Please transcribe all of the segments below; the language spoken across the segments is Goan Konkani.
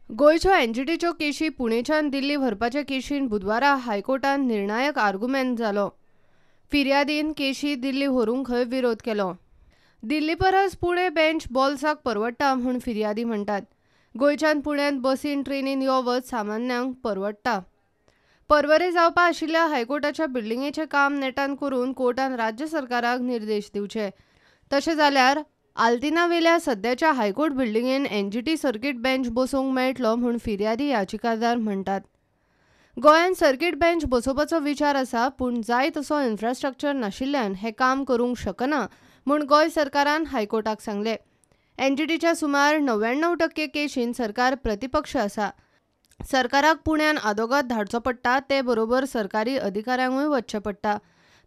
गोंयच्यो एनजीटीच्यो केशी पुणेच्यान दिल्ली व्हरपाचे केशीन बुधवारा हायकोर्टान निर्णायक आर्गुमेंत जालो. फिर्यादीन केशी दिल्ली व्हरूंक खंय विरोध केलो. दिल्ली परस पुणे बेंच बोल्साक परवडटा म्हूण फिर्यादी म्हणटात. गोंयच्यान पुण्यांत बसीन ट्रेनीन यो वच सामान्यांक परवडटा. परवरे जावपा आशिल्ल्या हायकोर्टाच्या बिल्डिंगेचें काम नेटान करून कोर्टान राज्य सरकाराक निर्देश दिवचे. तशें जाल्यार आल्तिनावेल्या सद्याच्या हायकोर्ट बिल्डिंगेन एनजीटी सर्किट बेंच बसोवंक मेळटलो म्हूण फिर्यादी याचिकादार म्हणटात. गोंयांत सर्किट बेंच बसोवपाचो विचार आसा, पूण जाय तसो इन्फ्रास्ट्रक्चर नाशिल्ल्यान हें काम करूंक शकना म्हूण गोंय सरकारान हायकोर्टाक सांगलें. एनजीटीच्या सुमार 99% केशीन सरकार प्रतिपक्ष आसा. सरकाराक पुण्यान आदोगाद धाडचो पडटा, ते बरोबर सरकारी अधिकाऱ्यांकूय वचचें पडटा.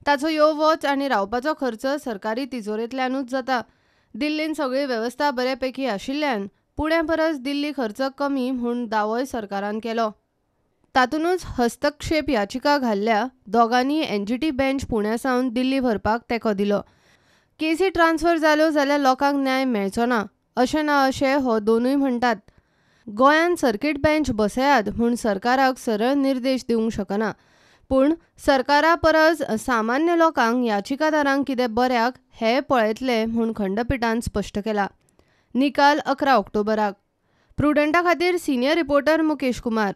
ताचो यो वच आनी रावपाचो खर्च सरकारी तिजोरेंतल्यानूच जाता. दिल्लीन सगळी वेवस्था बऱ्यापैकी आशिल्ल्यान पुण्या परस दिल्ली खर्च कमी म्हूण दावोय सरकारान केलो. तातूंतच हस्तक्षेप याचिका घाल्ल्या दोगांनी एनजीटी बेंच पुण्या सावन दिल्ली व्हरपाक तेंको दिलो. केसी ट्रान्सफर जाल्यो जाल्यार लोकांक न्याय मेळचो ना अशें ना अशें हो दोनूय म्हणटात. गोंयांत सर्किट बेंच बसयात म्हूण सरकाराक सरळ निर्देश दिवंक शकना, पूण सरकारा परस सामान्य लोकांक याचिकादारांक कितें बऱ्याक हें पळयतले म्हूण खंडपिठान स्पश्ट केला. निकाल 11 ऑक्टोबराक. प्रुडंटा खातीर सिनियर रिपोर्टर मुकेश कुमार.